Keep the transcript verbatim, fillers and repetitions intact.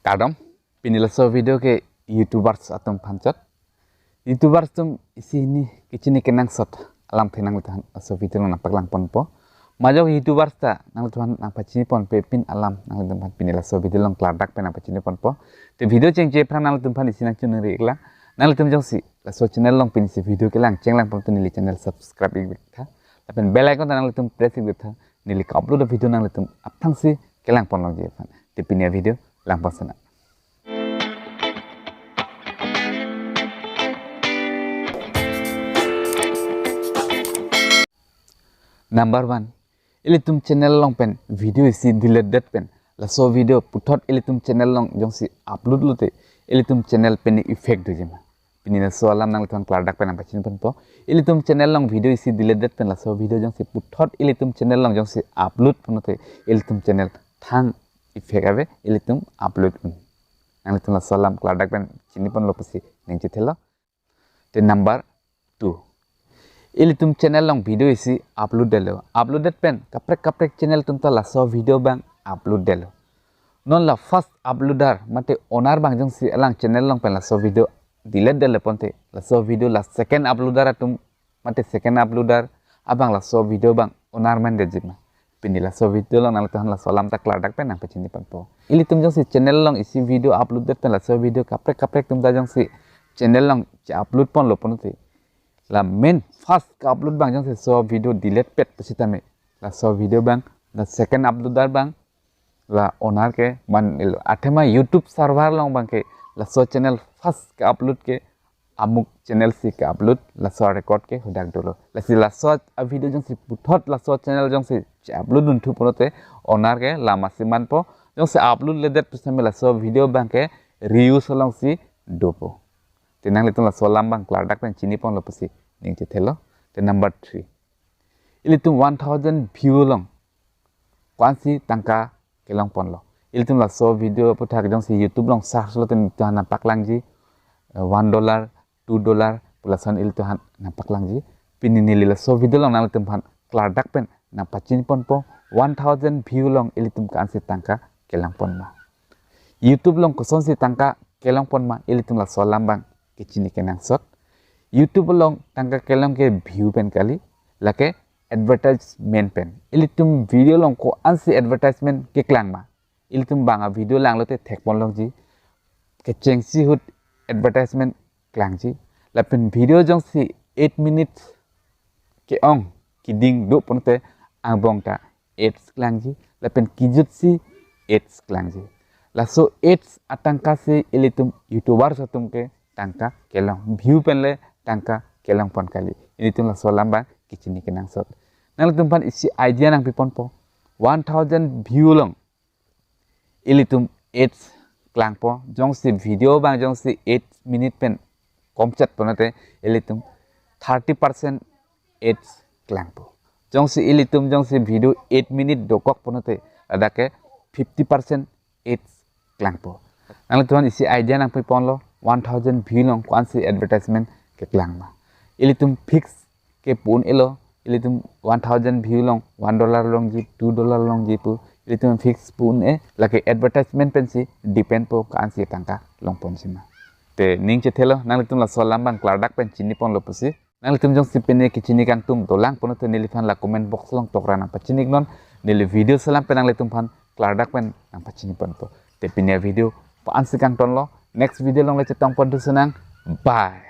Kardom, pini laso video ke YouTubers atum aphan chot. YouTubers atum isi hini kechini kenangsot alamthe nanglitumphan laso video along nangpaklang ponpo. Majok YouTubers ta nanglitumphan nangpachini ponpe pin alam nanglitumphan pini laso video along klardak pen nangpachini ponpo. Te video chengche aphrang nanglitumphan isi nangchoningri iklang. Nanglitum jongsi laso channel along pini si video kelang chenglang pon tu neli channel subscribe ik tha. Lapen bell icon ta nanglitum press ik tha. Neli ka-upload video nanglitum aphrangsi kelang pon longji aphan. Te pini avideo lang pon sana. Number one, ilitum channel along pen video isi delete det pen laso video puthot ilitum channel along jongsi upload lote ilitum channel pen effect doji ma. Pini laso alam nanglitumphan klardak pen nangpachini ponpo. Ilitum channel along video isi delete det pen laso video jongsi puthot ilitum channel along jongsi upload ponote ilitum channel thang effect ave, ilitum upload un. Nanglitum laso alam klardak pen chini ponlo pusi ning chethelo. Te number two, ilitum channel along video isi upload detlo. Upload det pen kaprek kaprek channel atum ta laso video abang upload detlo. Non la first uploader mate owner abang jongsi alang channel along pen laso video delete detlo ponte laso video la second uploader atum mate second uploader abang laso video abang owner man detji ma. Pini laso video along nanglitumphan laso alam ta klardak pen nangpachini ponpo. Ilitum jongsi channel along isi video upload det pen laso video kaprek kaprek atum ta jongsi channel along che-upload ponlo ponote la main first ka-upload abang jongsi laso video delete pet pusitame laso video abang la second uploader abang la owner ke man-elo. Athema YouTube server along abang ke laso channel first ka-upload ke amuk channel si ka-upload laso record ke hadak dolo. Lasi laso avideo jongsi puthot laso channel jongsi che-upload unthu ponote owner ke lamasi manpo. Jongsi upload ledet pusitame laso video abang ke reuse alongsi dopo. Te nanglitum laso alam abang klardak pen chini ponlo pusi ning chethelo. Te number three, ilitum one thousand view along ko-ansi tangka kelong ponlo. Ilitum laso video aputhak jongsi YouTube along search lote nangpaklangji, eh, one dollar, two dollar pu lason ilitum aphan nangpaklangji. Pini neli laso video along nanglitumphan klardak pen nangpachini ponpo, one thousand view along ilitum ko-ansi tangka kelong pon ma. YouTube along kosonsi tangka kelong pon ma ilitum laso alam abang kechini kenangsot. YouTube along tangka kelong ke view pen kali, lake advertisement pen. Ilitum video along ko-ansi advertisement keklang ma. Ilitum bang avideo langlote thek pon longji. Kechengsi ahut advertisement klangji. Lapen video jongsi eight minutes ke-ong keding do ponote angbong ta ads klangji. Lapen kejutsi ads klangji. Laso ads atangka si ilitum YouTubers atum ke tangka kelong. View pen le tangka kelong pon kali. Ilitum laso alam abang kechini kenangsot. Nanglitumphan isi idea nangpi ponpo. One thousand view along ilitum ads klangpo. Jongsi video abang jongsi eight minute pen komchet ponote ilitum thirty percent ads klangpo. Jongsi ilitum jongsi video eight minute dokok ponote ladak ke fifty percent ads klangpo. Nanglitumphan isi idea nangpi ponlo, one thousand view along ko-ansi advertisement keklang ma. Ilitum fix ke pu un-elo, ilitum one thousand view along one dollar longji, two dollar longji pu ilitum fix pu un-e, lake advertisement pensi depend po ko-ansi tangka long ponji ma. Te ning chethelo, nanglitum laso alam abang klardak pen chini ponlo pusi. Nanglitum jongsi pine kechini kangtung dolang ponote neliphan la comment box along tokra nangpachini iknon. Neli video selam pen nanglitumphan klardak pen nangpachini ponpo. Te pini avideo ko-ansi kangtonlo. Next video along le chetong pon thu sinang. Bye.